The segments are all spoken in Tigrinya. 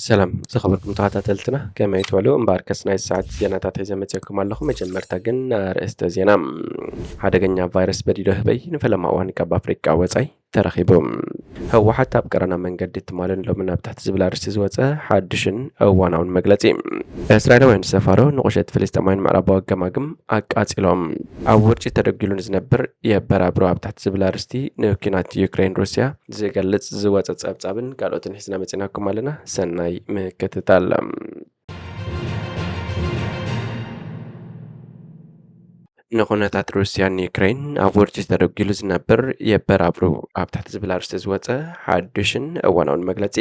ሰላም ዝኸበርኩም ተኸታተልትና፣ ከመይ ትውዕሉ? እምበኣርከስ ናይ ሰዓት ዜናታት ሒዘ መጺአኩም ኣለኹ። መጀመርታ ግን ኣርእስተ ዜና። ሓደገኛ ቫይረስ በዲዶ ህበይ ንፈለማ እዋን ካብ ኣፍሪቃ ወጻኢ ተረኺቡ። ህወሓት ኣብ ቀረና መንገዲ ትማልን ሎምን ኣብ ትሕቲ ዝብል ኣርእስቲ ዝወጸ ሓድሽን እዋናውን መግለጺ። እስራኤላውያን ዝሰፈሩ ንቑሸት ፍልስጤማውያን ምዕራባዊ ገማግም ኣቃጺሎም። ኣብ ውርጪ ተደጒሉ ንዝነብር የበራብሮ ኣብ ትሕቲ ዝብል ኣርእስቲ ንኲናት ዩክሬን ሩስያ ዝገልጽ ዝወጸ ጸብጻብን ካልኦትን ሒዝና መጺናኩም ኣለና። ሰናይ ምክትታል። ንኹነታት ሩስያን ዩክሬን ኣብ ውርጪ ተደጒሉ ዝነብር የበራብሩ ኣብ ትሕቲ ዝብል ኣርእስቲ ዝወጸ ሓዱሽን እዋናውን መግለጺ።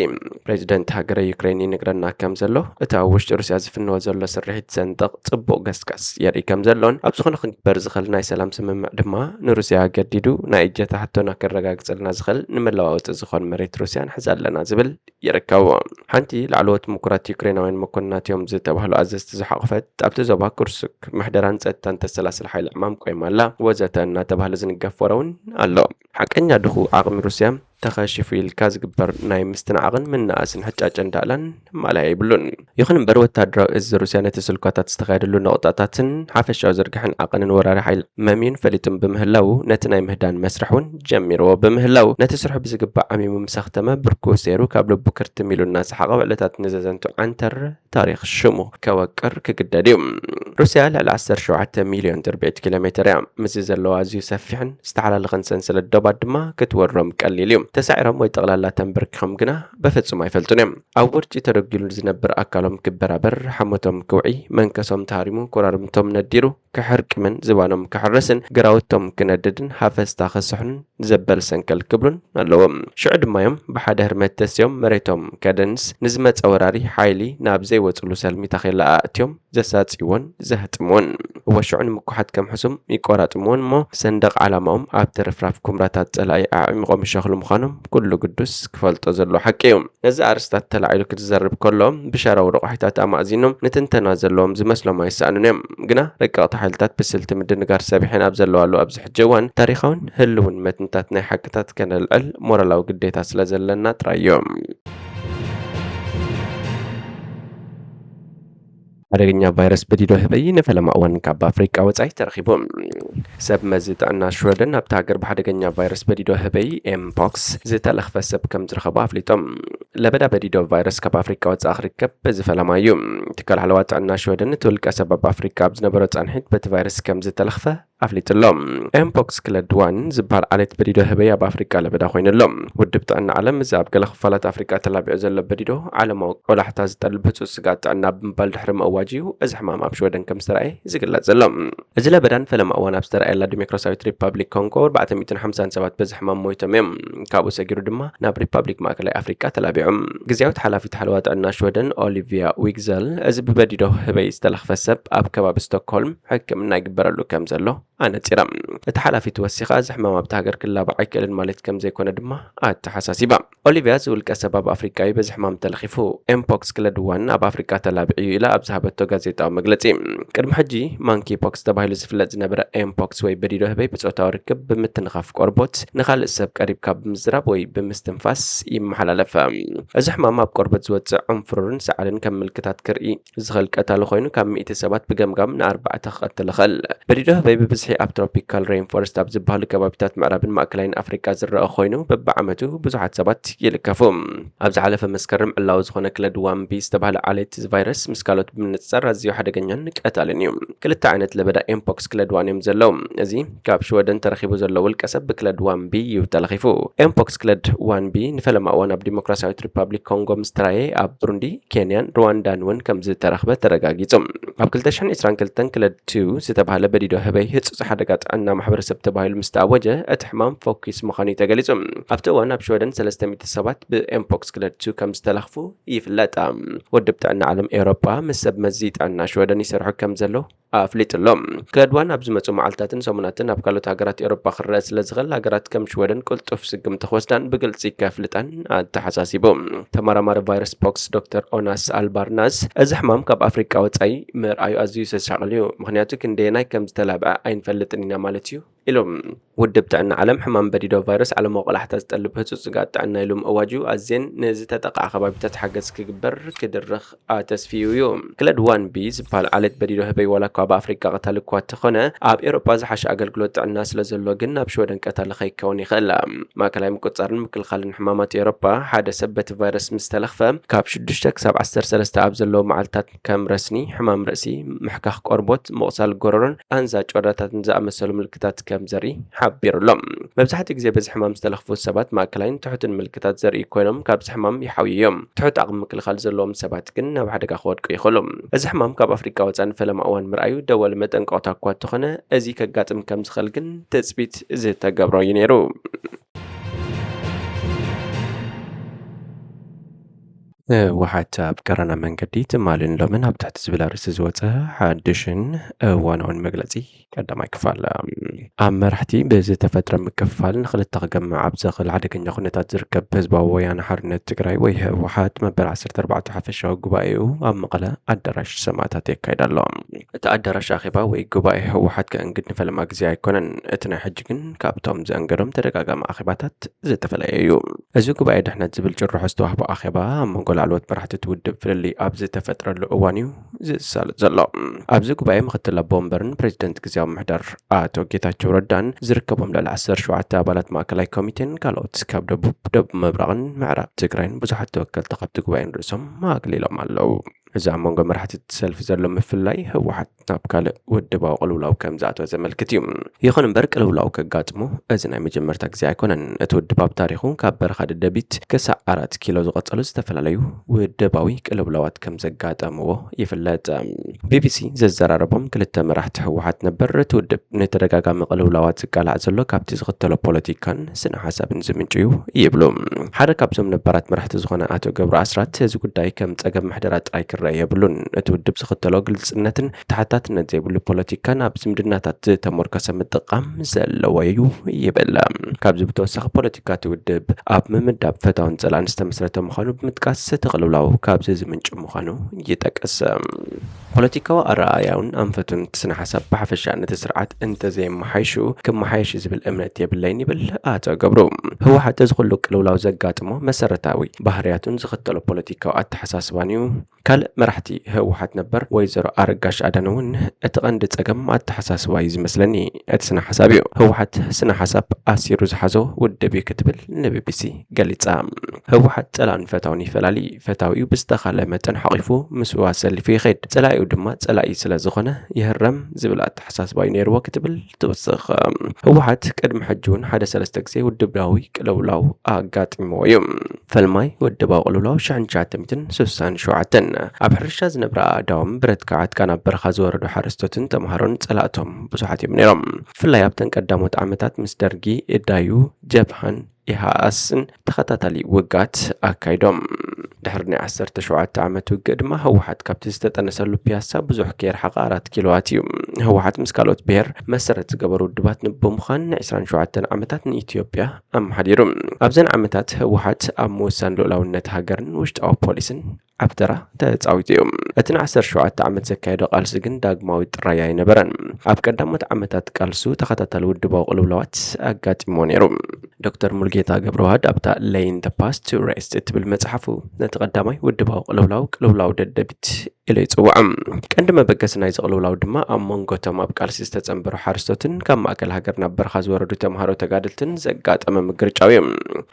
ፕሬዚደንት ሃገረ ዩክሬን ይነግረና ከም ዘሎ፣ እቲ ኣብ ውሽጢ ሩስያ ዝፍነወ ዘሎ ስርሒት ዘንጥቕ ጽቡቕ ገስጋስ የርኢ ከም ዘሎን፣ ኣብ ዝኾነ ክንግበር ዝኽእል ናይ ሰላም ስምምዕ ድማ ንሩስያ ኣገዲዱ ናይ እጀታ ሕቶና ከረጋግጸልና ዝኽእል ንመለዋወጢ ዝኾን መሬት ሩስያ ንሕዝ ኣለና ዝብል ይርከቡ። ሓንቲ ላዕለዎት ምኩራት ዩክሬናውያን መኮንናት እዮም ዝተባህሉ ኣዘዝቲ ዝሓቑፈት ኣብቲ ዞባ ኩርስክ ምሕደራን ጸጥታን ተሰላስል ሓይሊ ዕማም ቆይማ ኣላ ወዘተ እናተባህለ ዝንገፍ ወረ እውን ኣሎ። ሓቀኛ ድኹ ዓቕሚ ሩስያ ተኸሺፉ ኢልካ ዝግበር ናይ ምስትንዓቕን ምንኣስን ሕጫጭ እንዳእላን ማእለያ የብሉን። ይኹን እምበር ወታደራዊ እዚ ሩስያ ነቲ ስልኳታት ዝተኻየደሉ ነቑጣታትን ሓፈሻዊ ዝርግሐን ዓቐንን ወራሪ ሓይሊ መምዩን ፈሊጡን ብምህላዉ ነቲ ናይ ምህዳን መስርሕ እውን ጀሚርዎ ብምህላዉ ነቲ ስርሑ ብዝግባእ ዓሚሙ ምስ ኣኽተመ ብርኩ ሰይሩ ካብ ልቡ ክርትም ኢሉ እናሰሓቐ ውዕለታት ንዘዘንቱ ዓንተር ታሪኽ ሽሙ ከወቅር ክግደድ እዩ። ሩስያ ልዕሊ ዓሰርተ ሸውዓተ ሚልዮን ትርብዒት ኪሎ ሜትር እያ። ምስዚ ዘለዎ ኣዝዩ ሰፊሕን ዝተሓላለኸን ሰንሰለት ዶባት ድማ ክትወሮም ቀሊል እዩ። ተሳዒሮም ወይ ጠቕላላ ተንበርኪኾም ግና በፍጹም ኣይፈልጡን እዮም። ኣብ ውርጪ ተደጒሉ ዝነብር ኣካሎም ክበራበር፣ ሓሞቶም ክውዒ፣ መንከሶም ተሃሪሙ፣ ኮራርምቶም ነዲሩ ክሕርቅምን ዝባኖም ክሕረስን፣ ግራውቶም ክነድድን ሃፈስታ ክስሕኑን ዘበል ሰንከል ክብሉን ኣለዎም። ሽዑ ድማ እዮም ብሓደ ህርመት ተስዮም መሬቶም ከደንስ ንዝመጸ ወራሪ ሓይሊ ናብ ዘይወጽሉ ሰልሚ ታኼላ ኣእትዮም ዘሳጽይዎን ዘህጥምዎን። እወ ሽዑ ንምኩሓት ከም ሕሱም ይቆራጥምዎን እሞ ሰንደቕ ዓላማኦም ኣብ ትርፍራፍ ኩምራታት ጸላኢ ኣዕሚቖም ይሸኽሉ ምዃኖም ኩሉ ግዱስ ክፈልጦ ዘለዎ ሓቂ እዩ። ነዚ ኣርእስታት ተላዒሉ ክትዘርብ ከሎ ብሸራዊ ረቑሒታት ኣማእዚኖም ንትንተና ዘለዎም ዝመስሎም ኣይሰኣኑን እዮም። ግና ረቀቕቲ ሓይልታት ብስልቲ ምድንጋር ሰቢሐን ኣብ ዘለዋሉ ኣብዚ ሕጂ እዋን ታሪኻውን ህልውን መትንታት ናይ ሓቅታት ከነልዕል ሞራላዊ ግዴታ ስለ ዘለና ጥራይ እዩ። ሓደገኛ ቫይረስ በዲዶ ህበይ ንፈለማ እዋን ካብ ኣፍሪቃ ወጻኢ ተረኺቡ። ሰብ መዚ ጥዕና ሽወደን ኣብታ ሃገር ብሓደገኛ ቫይረስ በዲዶ ህበይ ኤምፖክስ ዝተለኽፈ ሰብ ከም ዝረኸቡ ኣፍሊጦም። ለበዳ በዲዶ ቫይረስ ካብ ኣፍሪቃ ወጻኢ ክርከብ እዚ ፈለማ እዩ። ትካል ሓለዋ ጥዕና ሽወደን እቲ ውልቀ ሰብ ኣብ ኣፍሪቃ ኣብ ዝነበሮ ጻንሒት በቲ ቫይረስ ከም ዝተለኽፈ ኣፍሊጡ ኣሎ። ኤምፖክስ ክለድ ዋን ዝበሃል ዓሌት በዲዶ ህበይ ኣብ ኣፍሪቃ ለበዳ ኮይኑ ኣሎ። ውድብ ጥዕና ዓለም እዚ ኣብ ገለ ክፋላት ኣፍሪቃ ተላቢዑ ዘሎ በዲዶ ዓለማዊ ቆላሕታ ዝጠልብ ህጹጽ ስግኣት ጥዕና ብምባል ድሕሪ ምእዋጅ እዩ እዚ ሕማም ኣብ ሽወደን ከም ዝተረኣየ ዝግለጽ ዘሎ። እዚ ለበዳ ንፈለማ እዋን ኣብ ዝተረኣየላ ዲሞክራሲያዊት ሪፓብሊክ ኮንጎ ኣርባዕተ ሚእትን ሓምሳን ሰባት በዚ ሕማም ሞይቶም እዮም። ካብኡ ሰጊሩ ድማ ናብ ሪፓብሊክ ማእከላይ ኣፍሪቃ ተላቢዑ። ግዝያዊት ሓላፊት ሓለዋ ጥዕና ሽወደን ኦሊቪያ ዊግዘል እዚ ብበዲዶ ህበይ ዝተለኽፈ ሰብ ኣብ ከባቢ ስቶክሆልም ሕክምና ይግበረሉ ከም ዘሎ ኣነጺራ። እታ ሓላፊት ወሲኻ፣ እዚ ሕማም ኣብታ ሃገር ክላባዕ ኣይክእልን ማለት ከም ዘይኮነ ድማ ኣተሓሳሲባ። ኦሊቪያ፣ እዚ ውልቀ ሰብ ኣብ ኣፍሪቃ እዩ በዚ ሕማም ተለኺፉ። ኤምፖክስ ክለድ ዋን ኣብ ኣፍሪቃ ተላቢዑ እዩ ኢላ ኣብ ዝሃበቶ ጋዜጣዊ መግለጺ። ቅድሚ ሕጂ ማንኪ ፖክስ ተባሂሉ ዝፍለጥ ዝነበረ ኤምፖክስ ወይ በዲዶ ህበይ ብጾታዊ ርክብ ብምትንኻፍ ቆርቦት ንኻልእ ሰብ ቀሪብካ ብምዝራብ ወይ ብምስትንፋስ ይመሓላለፍ። እዚ ሕማም ኣብ ቆርበት ዝወጽእ ዕንፍሩርን ሰዓልን ከም ምልክታት ክርኢ ዝኽእል ቀታሊ ኮይኑ፣ ካብ ሚእቲ ሰባት ብገምጋም ንኣርባዕተ ክቐትል ይኽእል። በዲዶ ህበይ ብብዝሒ ኣብ ትሮፒካል ሬንፎረስት ኣብ ዝበሃሉ ከባቢታት ምዕራብን ማእከላይን ኣፍሪቃ ዝረአ ኮይኑ፣ በብዓመቱ ብዙሓት ሰባት ይልከፉ። ኣብ ዝሓለፈ መስከረም ዕላዊ ዝኾነ ክለድ ዋን ቢ ዝተባህለ ዓሌት እዚ ቫይረስ ምስ ካልኦት ብምንጽጻር ኣዝዩ ሓደገኛን ቀታልን እዩ። ክልተ ዓይነት ለበዳ ኤምፖክስ ክለድ ዋን እዮም ዘለዉ። እዚ ካብ ሽወደን ተረኺቡ ዘሎ ውልቀ ሰብ ብክለድ ዋን ቢ እዩ ተለኺፉ። ኤምፖክስ ክለድ ዋን ቢ ንፈለማ እዋን ኣብ ዲሞክራሲያዊት ሪፓብሊክ ኮንጎ ምስ ተራየ፣ ኣብ ብሩንዲ፣ ኬንያን ሩዋንዳን እውን ከም ዝተረኽበ ተረጋጊጹ። ኣብ ክልተ ሽሕን ዕስራን ክልተን ክለድ ቱ ዝተባህለ በዲዶ ህበይ ህጹጽ ሓደጋ ጥዕና ማሕበረሰብ ተባሂሉ ምስ ተኣወጀ፣ እቲ ሕማም ፈኲስ ምዃኑ እዩ ተገሊጹ። ኣብቲ እዋን ኣብ ሽወደን ሰለስተ ሚእቲ ሰባት ብኤምፖክስ ክለድ ቱ ከም ዝተለኽፉ ይፍለጥ። ውድብ ጥዕና ዓለም ኤውሮጳ ምስ ሰብ መዚ ጥዕና ሽወደን ይሰርሑ ከም ዘለዉ ኣፍሊጡ ኣሎ። ክለድ ዋን ኣብ ዝመጹ መዓልታትን ሰሙናትን ኣብ ካልኦት ሃገራት ኤውሮጳ ክረአ ስለ ዝኽእል፣ ሃገራት ከም ሽወደን ቅልጡፍ ስጉምቲ ክወስዳን ብግልጺ ከፍልጣን ኣተሓሳሲቡ። ተመራማሪ ቫይረስ ፖክስ ዶክተር ኦናስ ኣልባርናስ፣ እዚ ሕማም ካብ ኣፍሪቃ ወጻኢ ምርኣዩ ኣዝዩ ዘሻቕል እዩ፣ ምኽንያቱ ክንደየናይ ከም ዝተላብዐ ኣይንፈልጥን ኢና ማለት እዩ ኢሉ። ውድብ ጥዕና ዓለም ሕማም በዲዶ ቫይረስ ዓለማዊ ቆላሕታ ዝጠልብ ህጹጽ ስግኣት ጥዕና ኢሉ ምእዋጁ ኣዝየን ንዝተጠቕዓ ከባቢታት ሓገዝ ክግበር ክድርኽ ኣተስፊዩ እዩ። ክለድ ዋን ቢ ዝበሃል ዓሌት በዲዶ ህበይ ዋላ እኳ ኣብ ኣፍሪቃ ቀታሊ እኳ እንተኾነ፣ ኣብ ኤውሮጳ ዝሓሸ ኣገልግሎት ጥዕና ስለ ዘሎ ግን ናብ ሽወደን ቀታሊ ከይከውን ይኽእል። ማእከላይ ምቁጽጻርን ምክልኻልን ሕማማት ኤውሮጳ ሓደ ሰብ በቲ ቫይረስ ምስ ተለኽፈ ካብ ሽዱሽተ ክሳብ ዓሰርተ ሰለስተ ኣብ ዘለዉ መዓልታት ከም ረስኒ፣ ሕማም ርእሲ፣ ምሕካኽ ቆርቦት፣ ምቑሳል ጎረሮን ቃንዛ ጭዋዳታትን ዝኣመሰሉ ምልክታት ከም ዘርኢ ሓቢሩ ኣሎ። መብዛሕትኡ ግዜ በዚ ሕማም ዝተለኽፉ ሰባት ማእከላይን ትሑትን ምልክታት ዘርእዩ ኮይኖም ካብዚ ሕማም ይሓውዩ እዮም። ትሑት ዓቕሚ ምክልኻል ዘለዎም ሰባት ግን ናብ ሓደጋ ክወድቁ ይኽእሉ። እዚ ሕማም ካብ ኣፍሪቃ ወጻኢ ንፈለማ እዋን ምርኣዩ ደወል መጠንቀቕታ እኳ እንተኾነ፣ እዚ ከጋጥም ከም ዝኽእል ግን ትጽቢት ዝተገብሮ እዩ ነይሩ። ህወሓት ኣብ ቀረና መንገዲ ትማልን ሎምን ኣብ ትሕቲ ዝብል ኣርእስቲ ዝወፀ ሓድሽን እዋናውን መግለፂ ቀዳማይ ክፋል። ኣብ መራሕቲ ብዝተፈጥረ ምክፍፋል ንኽልተ ክገምዕ ኣብ ዘኽእል ሓደገኛ ኩነታት ዝርከብ ህዝባዊ ወያነ ሓርነት ትግራይ ወይ ህወሓት መበል ዓሰርተ ኣርባዕተ ሓፈሻዊ ጉባኤኡ ኣብ መቐለ ኣዳራሽ ሰማእታት የካይድ ኣሎ። እቲ ኣዳራሽ ኣኼባ ወይ ጉባኤ ህወሓት ከእንግድ ንፈለማ ግዜ ኣይኮነን። እቲ ናይ ሕጂ ግን ካብቶም ዘእንገዶም ተደጋጋሚ ኣኼባታት ዝተፈለየ እዩ። እዚ ጉባኤ ድሕነት ዝብል ጭርሖ ዝተዋህቦ ኣኼባ ኣብ መንጎ ላዕለዎት መራሕቲ እቲ ውድብ ፍልልይ ኣብ ዝተፈጥረሉ እዋን እዩ ዝሳለጥ ዘሎ። ኣብዚ ጉባኤ ምክትል ኣቦ ወንበርን ፕሬዚደንት ግዝያዊ ምምሕዳር ኣቶ ጌታቸው ረዳን ዝርከቦም ልዕሊ ዓሰርተ ሸውዓተ ኣባላት ማእከላይ ኮሚቴን ካልኦት ካብ ደቡብ፣ ደቡብ ምብራቕን ምዕራብ ትግራይን ብዙሓት ተወከልቲ ካብቲ ጉባኤ ንርእሶም ኣግሊሎም ኣለዉ። እዚ ኣብ መንጎ መራሕቲ እቲ ሰልፊ ዘሎ ምፍልላይ ህወሓት ናብ ካልእ ውድባዊ ቅልውላው ከም ዝኣተወ ዘመልክት እዩ። ይኹን እምበር ቅልውላው ከጋጥሞ እዚ ናይ መጀመርታ ግዜ ኣይኮነን። እቲ ውድብ ኣብ ታሪኹ ካብ በረኻ ደደቢት ክሳዕ ኣራት ኪሎ ዝቐጸሉ ዝተፈላለዩ ውድባዊ ቅልውላዋት ከም ዘጋጠምዎ ይፍለጥ። ቢቢሲ ዘዘራረቦም ክልተ መራሕቲ ህወሓት ነበር እቲ ውድብ ንተደጋጋሚ ቅልውላዋት ዝቃላዕ ዘሎ ካብቲ ዝኽተሎ ፖለቲካን ስነ ሓሳብን ዝምንጩ እዩ ይብሉ። ሓደ ካብዞም ነባራት መራሕቲ ዝኾነ ኣቶ ገብሩ ኣስራት እዚ ጉዳይ ከም ጸገም ምሕደራ ጥራይ ክረአ የብሉን። እቲ ውድብ ዝኽተሎ ግልጽነትን ተሓታትነት ዘይብሉ ፖለቲካ ናብ ዝምድናታት ዝተሞርከሰ ምጥቃም ዘለዎ እዩ ይብል። ካብዚ ብተወሳኺ ፖለቲካ እቲ ውድብ ኣብ ምምዳብ ፈታውን ጸላእን ዝተመስረተ ምዃኑ ብምጥቃስ እቲ ቅልውላው ካብዚ ዝምንጩ ምዃኑ ይጠቅስ። ፖለቲካዊ ኣረኣእያውን ኣንፈቱን እቲ ስነ ሓሳብ ብሓፈሻ ነቲ ስርዓት እንተዘየመሓይሹ ክመሓየሽ እዩ ዝብል እምነት የብለይን ይብል ኣቶ ገብሩ። ህወሓት እዚ ኩሉ ቅልውላው ዘጋጥሞ መሰረታዊ ባህርያቱን ዝኽተሎ ፖለቲካዊ ኣተሓሳስባን እዩ። ካልእ መራሕቲ ህወሓት ነበር ወይዘሮ ኣረጋሽ ኣዳነ እውን እቲ ቀንዲ ጸገም ኣተሓሳስባ እዩ ዝመስለኒ፣ እቲ ስነ ሓሳብ እዩ። ህወሓት ስነ ሓሳብ ኣሲሩ ዝሓዞ ውድብ እዩ ክትብል ንቢቢሲ ገሊጻ። ህወሓት ጸላእን ፈታውን ይፈላሊ። ፈታዊኡ ብዝተኻለ መጠን ሓቒፉ ምስኡ ኣሰሊፉ ይኸይድ። ጸላኢኡ ድማ ጸላኢ ስለ ዝኾነ ይህረም ዝብል ኣተሓሳስባ እዩ ነይርዎ ክትብል ትውስኽ። ህወሓት ቅድሚ ሕጂ እውን ሓደ ሰለስተ ግዜ ውድባዊ ቅልውላው ኣጋጢምዎ እዩ። ፈልማይ ውድባዊ ቅልውላው ሽሕን ትሽዓተ ሚእትን ስሳን ሸውዓተን ኣብ ሕርሻ ዝነብራ ኣእዳዎም ብረት ከዓት ካብ በረኻ ዝወረዱ ሓረስቶትን ተምሃሮን ጸላእቶም ብዙሓት እዮም ነይሮም። ብፍላይ ኣብተን ቀዳሞት ዓመታት ምስ ደርጊ እዳዩ ጀብሃን ኢሃኣስን ተኸታታሊ ውጋት ኣካይዶም። ድሕሪ ናይ ዓሰርተ ሸውዓተ ዓመት ውግእ ድማ ህወሓት ካብቲ ዝተጠነሰሉ ፒያሳ ብዙሕ ከይርሓቐ ኣራት ኪሎዋት እዩ። ህወሓት ምስ ካልኦት ብሔር መሰረት ዝገበሩ ውድባት ብምዃን ን ዕስራን ሸውዓተን ዓመታት ንኢትዮጵያ ኣመሓዲሩ። ኣብዘን ዓመታት ህወሓት ኣብ ምውሳን ልኡላውነት ሃገርን ውሽጣዊ ፖሊስን ዓቢ ተራ ተጻዊቱ እዩ። እቲ ን ዓሰርተ ሸውዓተ ዓመት ዘካየዶ ቃልሲ ግን ዳግማዊ ጥራይ ኣይነበረን። ኣብ ቀዳሞት ዓመታት ቃልሱ ተኸታታሊ ውድባዊ ቅልውላዋት ኣጋጢምዎ ነይሩ። ዶክተር ሙልጌታ ገብረዋህድ ኣብታ ሌይን the past to rest እትብል መጽሓፉ ነቲ ቀዳማይ ውድባዊ ቅልውላው ቅልውላው ደደቢት ኢሉ ይጽውዖ። ቀንዲ መበገሲ ናይዚ ቅልውላው ድማ ኣብ መንጎ እቶም ኣብ ቃልሲ ዝተጸንበሩ ሓረስቶትን ካብ ማእከል ሃገር ናብ በረኻ ዝወረዱ ተምሃሮ ተጋደልትን ዘጋጠመ ምግርጫው እዩ።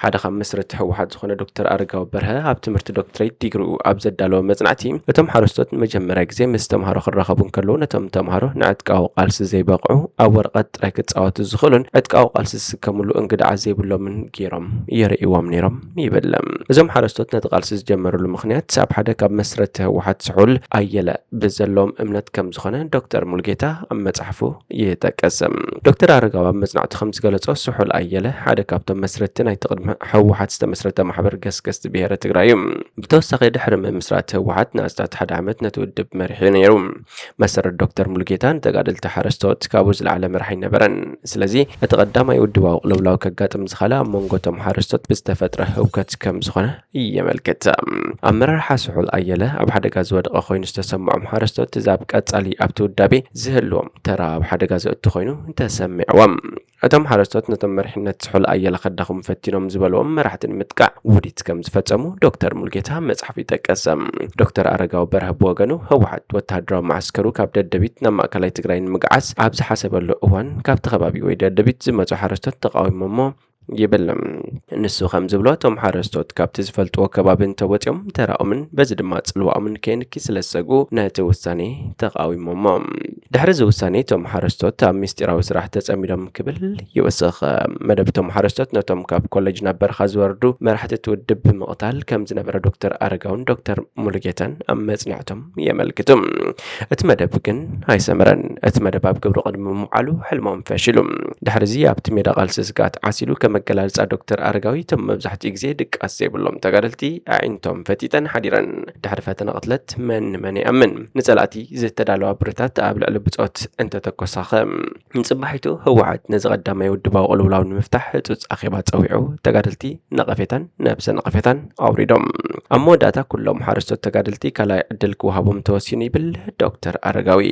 ሓደ ካብ መስረቲ ህወሓት ዝኾነ ዶክተር ኣረጋዊ በርሀ ኣብ ትምህርቲ ዶክትሬት ዲግሪኡ ኣብ ዘዳለወ መጽናዕቲ፣ እቶም ሓረስቶት ንመጀመርያ ግዜ ምስ ተምሃሮ ክራኸቡ እንከለዉ ነቶም ተምሃሮ ንዕጥቃዊ ቃልሲ ዘይበቕዑ፣ ኣብ ወረቐት ጥራይ ክጻወቱ ዝኽእሉን ዕጥቃዊ ቃልሲ ዝስከምሉ እንግድዓ ዘይብሎምን ገይሮም የርእይዎም ነይሮም ይብል። እዞም ሓረስቶት ነቲ ቃልሲ ዝጀመርሉ ምኽንያት ኣብ ሓደ ካብ መስረቲ ህወሓት ስሑል ኣየለ ብዘለዎም እምነት ከም ዝኾነ ዶክተር ሙልጌታ ኣብ መጽሓፉ ይጠቅስ። ዶክተር ኣረጋዊ ኣብ መጽናዕቱ ከም ዝገለጾ ስሑል ኣየለ ሓደ ካብቶም መስረቲ ናይቲ ቅድሚ ህወሓት ዝተመስረተ ማሕበር ገስገስቲ ብሄረ ትግራይ እዩ። ብተወሳኺ ድሕሪ ምምስራት ህወሓት ንኣስታት ሓደ ዓመት ነቲ ውድብ መሪሑ ነይሩ። መሰረት ዶክተር ሙልጌታ ንተጋደልቲ ሓረስቶት ካብኡ ዝለዓለ መራሒ ኣይነበረን። ስለዚ እቲ ቀዳማይ ውድባዊ ቅልውላው ከጋጥም ዝኸኣለ ኣብ መንጎ እቶም ሓረስቶት ብዝተፈጥረ ህውከት ከም ዝኾነ የመልክት። ኣመራርሓ ስሑል ኣየለ ኣብ ሓደጋ ዝወደቐ ኮይኑ ዝተሰምዖም ሓረስቶት፣ እዚ ኣብ ቀጻሊ ኣብቲ ውዳቤ ዝህልዎም ተራ ኣብ ሓደጋ ዘእቱ ኮይኑ ተሰሚዕዎም። እቶም ሓረስቶት ነቶም መሪሕነት ስሑል ኣየለ ከዳኽሙ ፈቲኖም ዝበለዎም መራሕቲ ንምጥቃዕ ውዲት ከም ዝፈጸሙ ዶክተር ሙልጌታ መጽሓፉ ይጠቀስ። ዶክተር ኣረጋዊ በርሀ ብወገኑ፣ ህወሓት ወተሃደራዊ መዓስከሩ ካብ ደደቢት ናብ ማእከላይ ትግራይ ንምግዓዝ ኣብ ዝሓሰበሉ እዋን፣ ካብቲ ከባቢ ወይ ደደቢት ዝመጹ ሓረስቶት ተቃዊሞሞ ይብል። ንሱ ከም ዝብሎ፣ እቶም ሓረስቶት ካብቲ ዝፈልጥዎ ከባቢ እንተወጺኦም ተራኦምን በዚ ድማ ጽልዋኦምን ከየንኪ ስለ ዝሰግኡ ነቲ ውሳኔ ተቃዊሞሞ። ድሕሪ እዚ ውሳኔ እቶም ሓረስቶት ኣብ ምስጢራዊ ስራሕ ተጸሚዶም ክብል ይውስኽ። መደብ እቶም ሓረስቶት ነቶም ካብ ኮሌጅ ናብ በረኻ ዝወርዱ መራሕቲ እቲ ውድብ ብምቕታል ከም ዝነበረ ዶክተር ኣረጋውን ዶክተር ሙሉጌታን ኣብ መጽናዕቶም የመልክቱ። እቲ መደብ ግን ኣይሰመረን። እቲ መደብ ኣብ ግብሪ ቅድሚ ምውዓሉ ሕልሞም ፈሺሉ። ድሕሪ እዚ ኣብቲ ሜዳ ቃልሲ ስግኣት ዓሲሉ። ከም ኣገላልጻ ዶክተር ኣረጋዊ፣ እቶም መብዛሕትኡ ግዜ ድቃስ ዘይብሎም ተጋደልቲ ኣዒንቶም ፈጢጠን ሓዲረን። ድሕሪ ፈተነ ቅትለት መን ንመን ይኣምን? ንጸላእቲ ዝተዳለዋ ብረታት ኣብ ልዕሊ ብጾት እንተተኮሳኸ? ንጽባሒቱ ህወሓት ነዚ ቀዳማይ ውድባዊ ቅልውላው ንምፍታሕ ህጹጽ ኣኼባ ጸዊዑ ተጋደልቲ ነቐፌታን ነብሰ ነቐፌታን ኣውሪዶም። ኣብ መወዳእታ ኩሎም ሓረስቶት ተጋደልቲ ካልኣይ ዕድል ክወሃቦም ተወሲኑ ይብል ዶክተር ኣረጋዊ።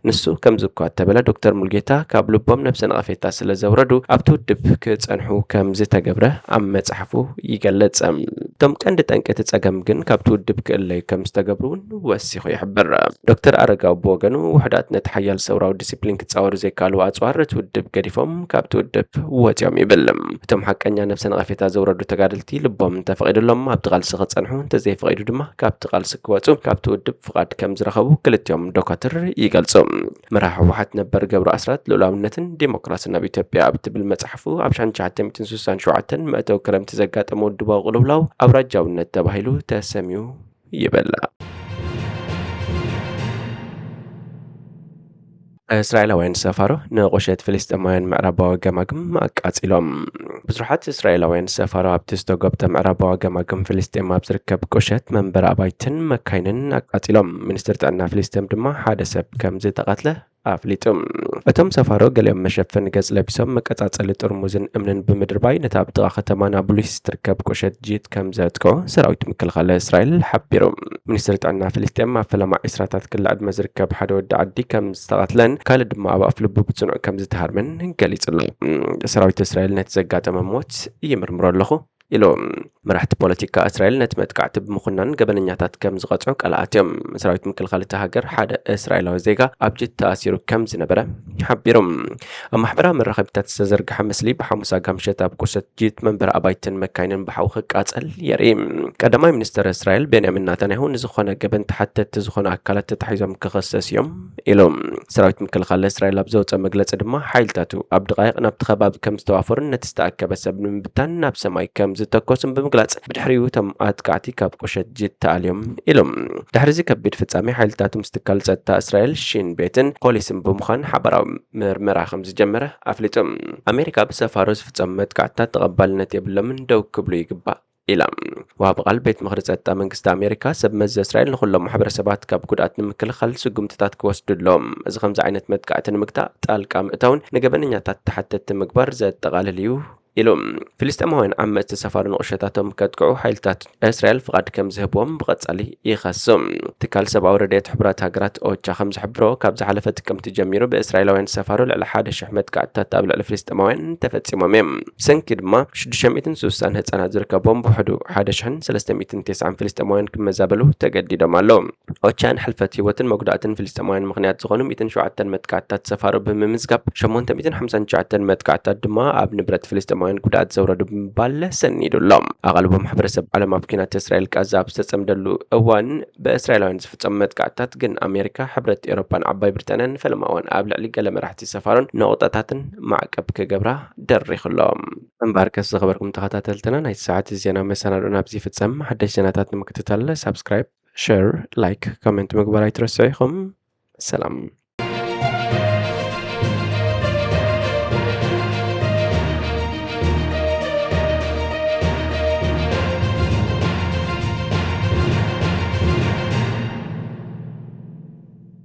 ንሱ ከምዚ እኳ እተበለ፣ ዶክተር ሙልጌታ ካብ ልቦም ነብሰ ነቐፌታ ስለ ዘውረዱ ኣብቲ ውድብ ክጸንሑ ከም ዝተገብረ ኣብ መጽሓፉ ይገልጽ። እቶም ቀንዲ ጠንቂ እቲ ጸገም ግን ካብቲ ውድብ ክእለዩ ከም ዝተገብሩ እውን ወሲኹ ይሕብር። ዶክተር ኣረጋዊ ብወገኑ፣ ውሑዳት ነቲ ሓያል ሰውራዊ ዲሲፕሊን ክጻወሩ ዘይከኣልዎ ኣጽዋር እቲ ውድብ ገዲፎም ካብቲ ውድብ ወጺኦም ይብል። እቶም ሓቀኛ ነብሰ ነቐፌታ ዘውረዱ ተጋደልቲ ልቦም እንተፈቒዱሎም ኣብቲ ቃልሲ ክጸንሑ፣ እንተዘይፈቒዱ ድማ ካብቲ ቃልሲ ክወጹ ካብቲ ውድብ ፍቓድ ከም ዝረኸቡ ክልቲኦም ዶካትር ይገልጹ። መራሒ ህወሓት ነበር ገብሩ ኣስራት ልኡላውነትን ዲሞክራስን ኣብ ኢትዮጵያ ኣብ ትብል መጽሓፉ፣ ኣብ ሺሕ ትሽዓተ ሚእትን ስሳን ሸውዓተን መእተዊ ክረምቲ ዘጋጠመ ውድባዊ ቅልውላው ኣውራጃውነት ተባሂሉ ተሰምዩ ይብል። እስራኤላውያን ሰፋሮ ንቁሸት ፍልስጤማውያን ምዕራባዊ ገማግም ኣቃጺሎም። ብዙሓት እስራኤላውያን ሰፋሮ ኣብቲ ዝተጎብተ ምዕራባዊ ገማግም ፍልስጤም ኣብ ዝርከብ ቁሸት መንበሪ ኣባይትን መካይንን ኣቃጺሎም። ሚኒስትር ጥዕና ፍልስጤም ድማ ሓደ ሰብ ከም ዝተቐትለ ኣፍሊጡ። እቶም ሰፋሮ ገሊኦም መሸፈኒ ገጽ ለቢሶም፣ መቀጻጸሊ ጥርሙዝን እምንን ብምድርባይ ነታ ኣብ ጥቓ ከተማ ናብሉስ ትርከብ ቁሸት ጂት ከም ዘጥቅዑ ሰራዊት ምክልኻል እስራኤል ሓቢሩ። ሚኒስትሪ ጥዕና ፍልስጤም ኣብ ፈለማ ዒስራታት ክሊ ዕድመ ዝርከብ ሓደ ወዲ ዓዲ ከም ዝተቐትለን ካልእ ድማ ኣብ ኣፍልቡ ብጽኑዕ ከም ዝተሃርመን ገሊጹ ኣሎ። ሰራዊት እስራኤል ነቲ ዘጋጠመ ሞት ይምርምሮ ኣለኹ ኢሉ። መራሕቲ ፖለቲካ እስራኤል ነቲ መጥቃዕቲ ብምኹናን ገበነኛታት ከም ዝቐጽዑ ቃል ኣትዮም። ሰራዊት ምክልኻል እታ ሃገር ሓደ እስራኤላዊ ዜጋ ኣብ ጂት ተኣሲሩ ከም ዝነበረ ሓቢሩ። ኣብ ማሕበራዊ መራኸቢታት ዝተዘርግሐ ምስሊ ብሓሙስ ኣጋ ምሸት ኣብ ቁሸት ጂት መንበሪ ኣባይትን መካይንን ብሓዊ ክቃጸል የርኢ። ቀዳማይ ሚኒስትር እስራኤል ቤንያሚን ናታንያሁ ንዝኾነ ገበን ተሓተትቲ ዝኾኑ ኣካላት ተታሒዞም ክኸሰስ እዮም ኢሉ። ሰራዊት ምክልኻል እስራኤል ኣብ ዘውፀ መግለፂ ድማ ሓይልታቱ ኣብ ድቓይቕ ናብቲ ከባቢ ከም ዝተዋፈሩን ነቲ ዝተኣከበ ሰብ ንምብታን ናብ ሰማይ ከም ዝተኮሱን ብምግላጽ፣ ብድሕሪኡ እቶም ኣጥቃዕቲ ካብ ቁሸት ጂት ተኣልዮም ኢሉ። ድሕሪ እዚ ከቢድ ፍጻሜ ሓይልታቱ ምስ ትካል ጸጥታ እስራኤል ሺን ቤትን ፖሊስን ብምዃን ሓባራዊ ምርመራ ከም ዝጀመረ ኣፍሊጡ። ኣሜሪካ ብሰፋሮ ዝፍጸሙ መጥቃዕትታት ተቐባልነት የብሎምን፣ ደው ክብሉ ይግባእ ኢላ። ወሃቢ ቃል ቤት ምኽሪ ጸጥታ መንግስቲ ኣሜሪካ፣ ሰብ መዚ እስራኤል ንኹሎም ማሕበረሰባት ካብ ጉድኣት ንምክልኻል ስጉምትታት ክወስዱ ኣለዎም። እዚ ከምዚ ዓይነት መጥቃዕቲ ንምግታእ ጣልቃ ምእታውን ንገበነኛታት ተሓተትቲ ምግባር ዘጠቓልል እዩ ኢሉ። ፍልስጤማውያን ዓመጽቲ ሰፋሮ ንቑሸታቶም ከጥቅዑ ሓይልታት እስራኤል ፍቓድ ከም ዝህብዎም ብቐጻሊ ይኸሱ። ትካል ሰብኣዊ ረድኤት ሕቡራት ሃገራት ኦቻ ከም ዝሕብሮ፣ ካብ ዝሓለፈ ጥቅምቲ ጀሚሩ ብእስራኤላውያን ሰፋሮ ልዕሊ ሓደ ሽሕ መጥቃዕትታት ኣብ ልዕሊ ፍልስጤማውያን ተፈጺሞም እዮም። ብሰንኪ ድማ ሽዱሽተ ሚእትን ስሳን ህጻናት ዝርከብዎም ብውሕዱ ሓደ ሽሕን ሰለስተ ሚእትን ተስዓን ፍልስጤማውያን ክመዛበሉ ተገዲዶም ኣለዉ። ኦቻ ንሕልፈት ህይወትን መጉዳእትን ፍልስጤማውያን ምኽንያት ዝኾኑ ሚእትን ሸውዓተን መጥቃዕትታት ሰፋሮ ብምምዝጋብ፣ ሸሞንተ ሚእትን ሓምሳን ትሽዓተን መጥቃዕትታት ድማ ኣብ ንብረት ፍልስጤማውያን ጉድኣት ዘውረዱ ብምባል ሰኒዱ ኣሎ። ኣቓልቦ ማሕበረሰብ ዓለም ኣብ ኲናት እስራኤል ቃዛ ኣብ ዝተጸምደሉ እዋን ብእስራኤላውያን ዝፍጸሙ መጥቃዕትታት ግን ኣሜሪካ፣ ሕብረት ኤውሮፓን ዓባይ ብሪጣንያን ፈለማ እዋን ኣብ ልዕሊ ገለ መራሕቲ ሰፋሮን ነቑጣታትን ማዕቀብ ክገብራ ደሪኹ ኣሎ። እምበኣርከስ ዝኸበርኩም ተኸታተልትና፣ ናይቲ ሰዓት ዜና መሰናድኦና ኣብዚ ይፍጸም። ሓደሽ ዜናታት ንምክትታል ሳብስክራይብ፣ ሸር፣ ላይክ፣ ኮሜንት ምግባር ኣይትረስዑ ኢኹም። ሰላም።